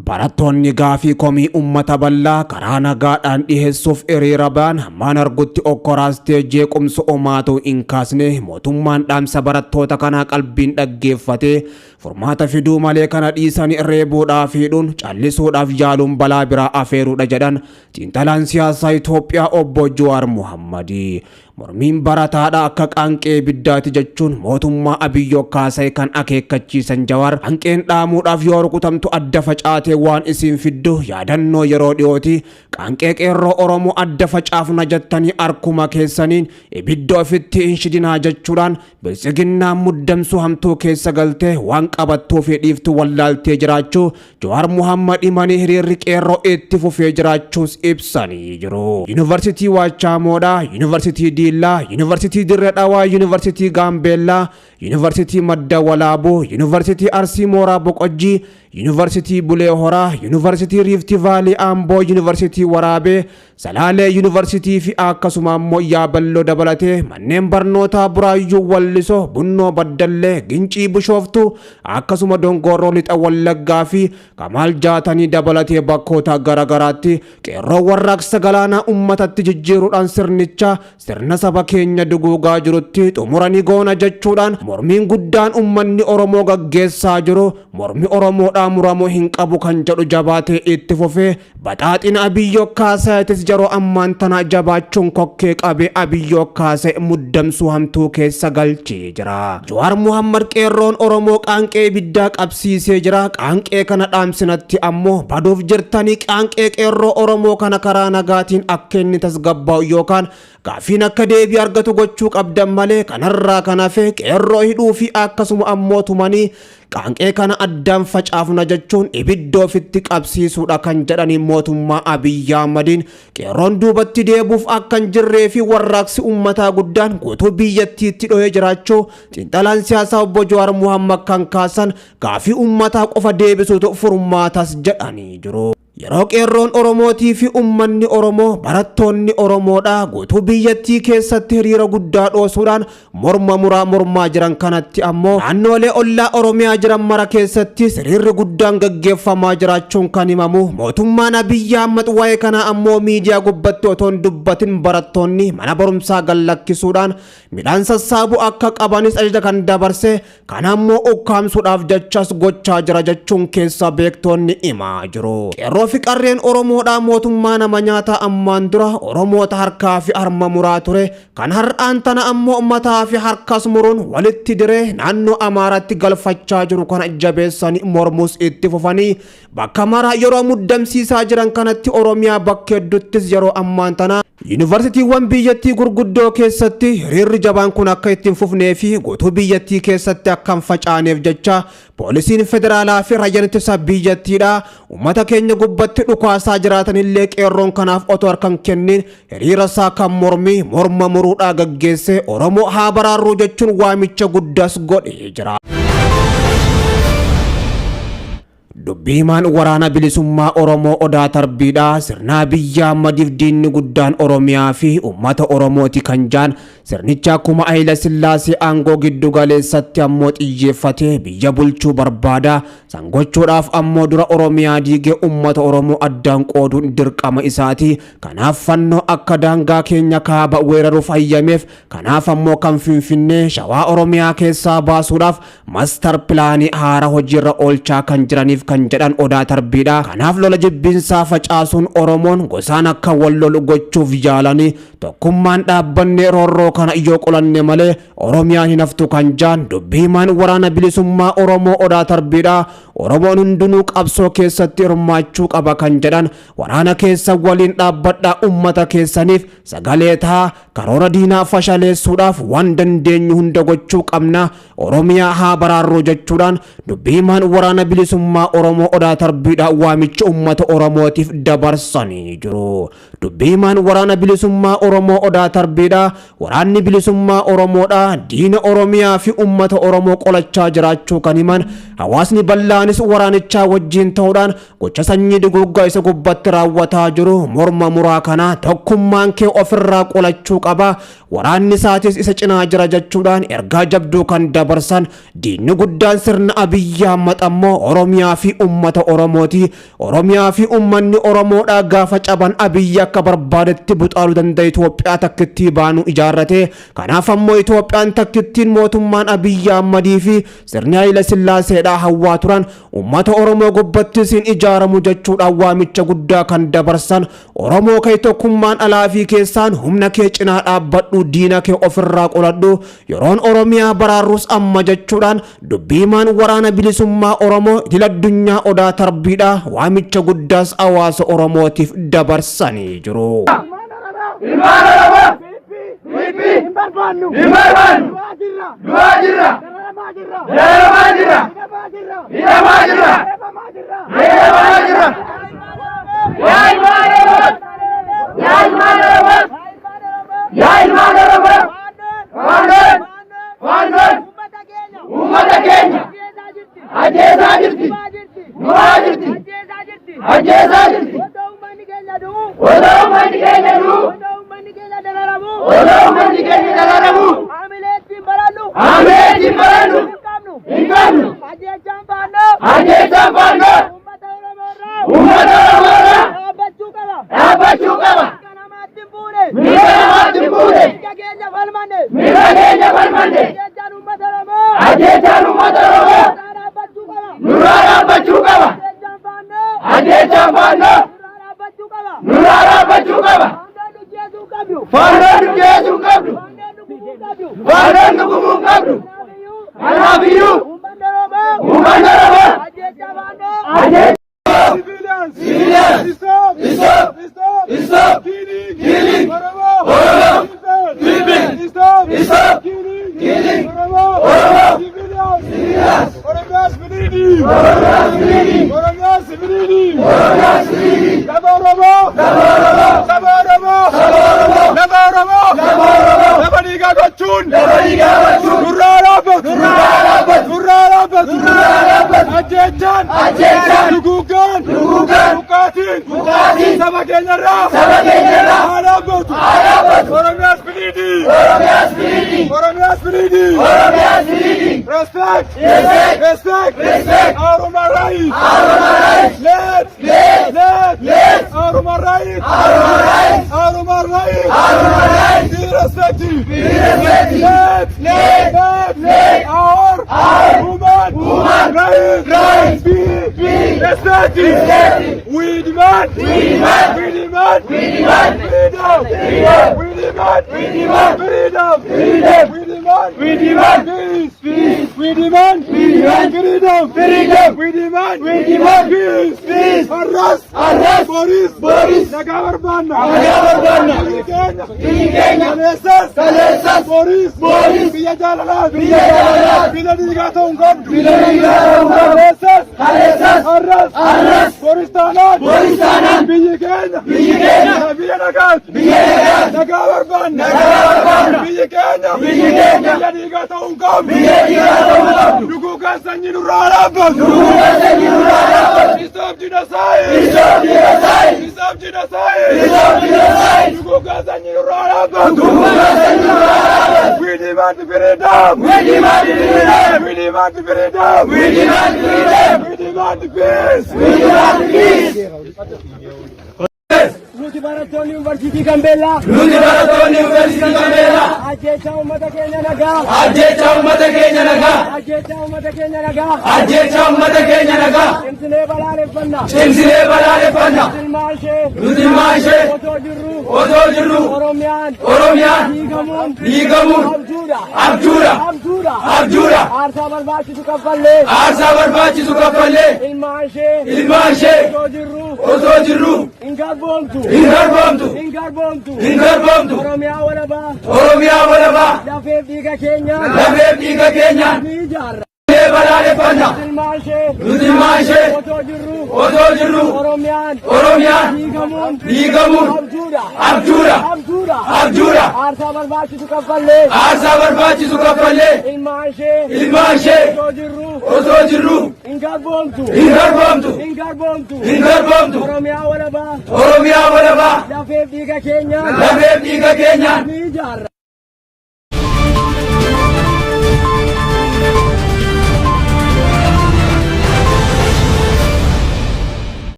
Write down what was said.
Barattoonni gaafii komii uummata bal'aa karaa nagaadhaan dhiheessuuf hiriira ba'an hammaan argutti okkoraas ta'e jeequmsa homaatu hin kaasne. Mootummaan dhaamsa barattoota kanaa qalbiin dhaggeeffatee furmaata fiduu malee kana dhiisanii reebuudhaaf hidhuun callisuudhaaf yaaluun balaa biraa afeeruudha jedhan xiinxalaan siyaasaa Itoophiyaa obbo Jawaar Muhammadi. Mormiin barataadha akka qaanqee ibiddaati jechuun mootummaa Abiyyoo kaasee kan akeekkachiisan Jawaar, qaanqeen dhaamuudhaaf yoo rukutamtu adda facaatee waan isiin fiddu yaadannoo yeroo dhiyooti. Qaanqee qeerroo Oromoo adda facaafna jettanii harkuma keessaniin ibidda ofitti hin shidinaa jechuudhaan biltsiginnaan muddamsuu hamtuu keessa galtee waan qabattuu fi dhiiftu wallaaltee jiraachuu Jawaar Muhammad himanii hiriirri qeerroo itti fufee jiraachuus ibsanii jiru. Yuunivarsiitii Waachaamoodhaa, Yuunivarsiitii Diillaa, Yuunivarsiitii Dirree Dhawaa, Yuunivarsiitii Gaambeellaa, Yuunivarsiitii Madda Walaabuu, Yuunivarsiitii Arsii Mooraa Boqojjii, Yuunivarsiitii Bulee Horaa, Yuunivarsiitii Riifti Vaalii Amboo, Yuunivarsiitii Waraabee, Salaalee Yuunivarsiitii fi akkasuma ammoo Yaaballoo dabalatee manneen barnootaa Buraayyuu Wallisoo, Bunnoo Baddallee, Gincii Bishooftuu, akkasuma Dongoroo Lixa Wallaggaa fi Kamaal Jaatanii dabalatee bakkoota garaagaraatti qeerroo warraaqsa galaanaa uummatatti jijjiiruudhaan sirnicha sirna saba keenya duguugaa jirutti xumuranii goona jechuudhaan mormiin guddaan uummanni Oromoo gaggeessaa jiru mormi Oromoodhaa muramuu hin qabu kan jedhu jabaatee itti fufee baxaaxina Abiyyoo Kaasaaytis yeroo ammaan tana jabaachuun kokkee qabee Abiyyoo Kaasee muddamsuu hamtuu keessa galchee jira. Jawaar Muhammad qeerroon Oromoo qaanqee ibiddaa qabsiisee jira. Qaanqee kana dhaamsinatti ammoo baduuf jirtanii qaanqee qeerroo Oromoo kana karaa nagaatiin akka inni tasgabbaa'u yookaan gaaffiin akka deebii argatu gochuu qabdan malee kanarraa kan hafe qeerroo hidhuu fi akkasuma ammoo tumanii qaanqee kana addaan facaafna jechuun ibidda ofitti qabsiisuudha kan jedhanii mootummaa Abiyyi Ahmadiin qeerroon duubatti deebuuf akka hin jirree fi warraaqsi uummataa guddaan guutuu biyyattiitti dhohee jiraachuu xiinxalaan siyaasaa obbo Jawaar Muhammad kan kaasan gaafii uummataa qofa deebisuutu furmaatas jedhanii jiru. Yeroo qeerroon Oromootii fi uummanni Oromoo barattoonni Oromoodha guutuu biyyattii keessatti hiriira guddaa dhoosuudhaan morma muraa mormaa jiran kanatti ammoo naannoolee ollaa Oromiyaa jiran mara keessatti hiriirri guddaan gaggeeffamaa jiraachuun kan himamu mootummaan Abiyyi Ahmad waa'ee kanaa ammoo miidiyaa gubbatti otoo hin dubbatin barattoonni mana barumsaa gallakkisuudhaan midhaan sassaabuu akka qabanis ajaja kan dabarse kana ammoo ukkaamsuudhaaf jechas gochaa jira jechuun keessa beektoonni himaa jiru. Qeerroo fi qarreen Oromoodhaa mootummaa nama nyaataa ammaan dura Oromoota harkaa fi harma muraa ture kan har'aan tana ammoo mataa fi harkas muruun walitti diree naannoo Amaaraatti galfachaa jiru kana jabeessanii mormus itti fufanii bakka mara yeroo muddamsiisaa jiran kanatti Oromiyaa bakka hedduuttis yeroo ammaan tana yuunivarsiitiiwwan biyyattii gurguddoo keessatti hiriirri jabaan kun akka itti hin fufnee fi guutuu biyyattii keessatti akka hin facaaneef jecha poolisiin federaalaa fi raayyaan ittisa biyyattiidha uummata keenya gubbatti dhukaasaa jiraatanillee qeerroon kanaaf otoo harka hin kennin hiriira isaa kan mormii morma muruudhaa gaggeesse Oromoo haa baraarruu jechuun waamicha guddaas godhee jira. Dubbii himaan waraana bilisummaa Oromoo Odaa Tarbiidha. Sirna Abiyyi Ahmadiif diinni guddaan Oromiyaa fi uummata Oromooti kan jaan sirnicha akkuma Hayila Sillaasee aangoo giddu galeessatti ammoo xiyyeeffatee biyya bulchuu barbaada. San gochuudhaaf ammoo dura Oromiyaa diigee uummata Oromoo addaan qooduun dirqama isaati. Kanaaf fannoo akka daangaa keenya kaaba weeraruuf hayyameef kanaaf ammoo kan Finfinnee shawaa Oromiyaa keessaa baasuudhaaf master pilaanii haara hojiirra oolchaa kan jiraniif kan jedhan Odaa Tarbiidha. Kanaaf lola jibbiinsaa facaasuun Oromoon gosaan akka wal lolu gochuuf yaalanii tokkummaan dhaabbannee roorroo kana yoo qolanne malee Oromiyaan hin haftu kan jaan dubbii himaan waraana bilisummaa Oromoo Odaa Tarbiidha. Oromoon hundinuu qabsoo keessatti hirmaachuu qaba kan jedhan waraana keessa waliin dhaabbadhaa uummata keessaniif sagalee ta'a karoora diinaa fashaleessuudhaaf waan dandeenyu hunda gochuu qabna Oromiyaa haa baraarruu jechuudhaan dubbii himaan waraana bilisummaa Oromoo Odaa Tarbiidhaa waamicha uummata Oromootiif dabarsanii jiru. Dubbii himaan waraana bilisummaa Oromoo Odaa Tarbiidhaa waraanni bilisummaa Oromoodhaa diina Oromiyaa fi uummata Oromoo qolachaa jiraachuu kan himan hawaasni bal'aanis waraanichaa wajjin ta'uudhaan gocha sanyii duguuggaa isa gubbatti raawwataa jiru morma muraa kana tokkummaan kee ofirraa qolachuu qaba. Waraanni isaatis isa cinaa jira jechuudhaan ergaa jabduu kan dabarsan diinni guddaan sirna Abiyyi Ahmad ammoo Oromiyaa fi uummata Oromooti. Oromiyaa fi uummanni Oromoodhaa gaafa caban Abiyyi akka barbaadetti buxaaluu danda'a. Itoophiyaa takkittii baanu ijaarrate. Kanaaf ammoo Itoophiyaan takkittiin mootummaan Abiyyi Ahmadii fi sirni Haayila Sillaaseedhaa hawwaa turan uummata Oromoo gubbattis hin ijaaramu jechuudhaan waamicha guddaa kan dabarsan. Oromoo kee tokkummaan alaa fi keessaan humna kee cinaa dhaabbadhu, diina kee ofirraa qoladhu, yeroon Oromiyaa baraarrus amma jechuudhaan dubbiimaan Waraana Bilisummaa Oromoo idil addunyaa Odaa Tarbiidha waamicha guddaas hawaasa Oromootiif dabarsanii jiru. Ilmaan Oromoo! Hin barbaannu! Hin barbaannu! Du'aa jirra! Du'aa jirra! Dararamaa jirra! Dararamaa jirra! Hidhamaa jirra! Hidhamaa jirra! Reebamaa jirra! Reebamaa jirra! Yaa ilmaan Oromoo! Yaa ilmaan Oromoo! Yaa ilmaan Oromoo! Faannoon! Faannoon! Uummata keenya! Ajjeesaa jirti! Du'aa jirti! Ajjeesaa jirti! Otoo uummanni keenya du'u! Otoo uummanni keenya dararamu! Haamilee ittiin barannu! Hin qabnu! Ajjeechaan Faannoo! Uummata Oromoo irraa! Dhaabbachuu qaba! Mirga namaatti hin buune! Mirga keenya falmanne! Ajjeechaan uummata Oromoo! Nurraa dhaabbachuu qaba! Ajjeechaan Faannoo! Nurraa dhaabbachuu qaba! Faannoon nu jeesuu hin qabdu! Faannoon nu gubuu hin qabdu! Kanaafiyyuu uummanni Oromoo ajjeechaa Civilians! Civilians! Stop! Stop! Stop! Stop! Killing! Killing! Oromo! Oromo! People! People! Stop! Stop! Killing! Killing! Oromo! Oromo! Civilians! Civilians! Oromiya's bleeding! Oromiya's bleeding! Oromiya's bleeding! Oromiya's bleeding! Lafa Oromoo! Lafa Oromoo! Saba Oromoo! Saba Oromoo! Lafa Oromoo! Lafa Oromoo! Lafa dhiigaa gochuun! Lafa dhiigaa gochuun! Nurraa dhaabbatu! Nurraa dhaabbatu! Nurraa dhaabbatu! Nurraa dhaabbatu! Ajjeechaan! Ajjeechaan! Duguuggaan! Duguuggaan! Buqqaatiin! Buqqaatiin! Saba keenyarraa! Saba keenyarraa! Haa dhaabbatu! Haa dhaabbatu! Oromiya's bleeding! Oromiya's bleeding! Oromiya's bleeding! Oromiya's bleeding! Respect! Respect! Respect! Respect! Our human rights! Our human rights! Let! Let! Let! Let! Our human rights! Our human rights! Our human rights! Our human rights! Be respected! Be respected! Let! Let! Let! Let! Our! Our Human! Human Rights! Rights! Be! Be Respected! Respected! We demand! We demand! We demand! We demand! Freedom! Freedom! We demand! We demand! Freedom! Freedom! We demand! We demand! Peace! Peace! We demand! We demand! Freedom! Freedom! We demand! We demand! Peace! Peace! Arrest! Arrest! Boris! Boris! Nagaa barbaanna! Nagaa barbaanna! Biyyi keenya! Biyyi keenya! Kaleessas! Kaleessas! Boris! Boris! Biyya jaalalaa! Biyya jaalalaa! Biyya dhiigaa ta'uu hin qabdu! Biyya dhiigaa ta'uu hin qabdu! Kaleessas! Kaleessas! Arras! Arras! Boris taanaan! Boris taanaan! Biyyi keenya! Biyyi keenya! Biyya nagaati! Biyya nagaati! Nagaa barbaanna! Nagaa barbaanna! Biyyi keenya! Biyyi keenya! Biyya dhiigaa ta'uu hin qabdu! Biyya dhiigaa ta'uu hin qabdu! Duguuggaan sanyii nurraa dhaabbatu! Duguuggaan sanyii nurraa dhaabbatu! Stop genocide! Stop genocide! Stop genocide! Stop genocide! Duguuggaan sanyii nurraa dhaabbatu! Duguuggaan sanyii nurraa dhaabbatu! We demand freedom! We demand freedom! We demand freedom! We demand freedom! We demand peace! We demand peace! Nuti barattoonni Yuunivarsiitii Gambeellaa Nuti barattoonni Yuunivarsiitii Gambeellaa ajjeechaa uummata keenya nagaa ajjeechaa uummata keenya nagaa ajjeechaa uummata keenya nagaa ajjeechaa uummata keenya nagaa cimsinee balaaleffanna. Cimsinee balaaleffanna. Ilmaan ishee Nuti ilmaan ishee otoo jirru otoo jirru Oromiyaan Oromiyaan diigamuun diigamuun abjuudha. Abjuudha. Abjuudha. Abjuudha. Aarsaa barbaachisu kaffallee Aarsaa barbaachisu kaffallee ilmaan ishee ilmaan ishee otoo jirru otoo jirru hin garboomtu. Hin garboomtu. Hin garboomtu. Hin garboomtu. Oromiyaa walabaa Oromiyaa walabaa lafeef dhiiga keenyaan lafeef dhiiga keenyaan ni ijaarra. Balaaleffanna. Ilmaan ishee Nuti ilmaan ishee otoo jirru otoo jirru Oromiyaan Oromiyaan diigamuun diigamuun abjuudha. Abjuudha. Abjuudha. Abjuudha. Aarsaa barbaachisu kaffallee Aarsaa barbaachisu kaffallee ilmaan ishee ilmaan ishee otoo jirru otoo jirru hin garboomtu. Hin garboomtu. Hin garboomtu. Hin garboomtu. Oromiyaa walabaa Oromiyaa walabaa lafeef dhiiga keenyaan lafeef dhiiga keenyaan ni ijaarra.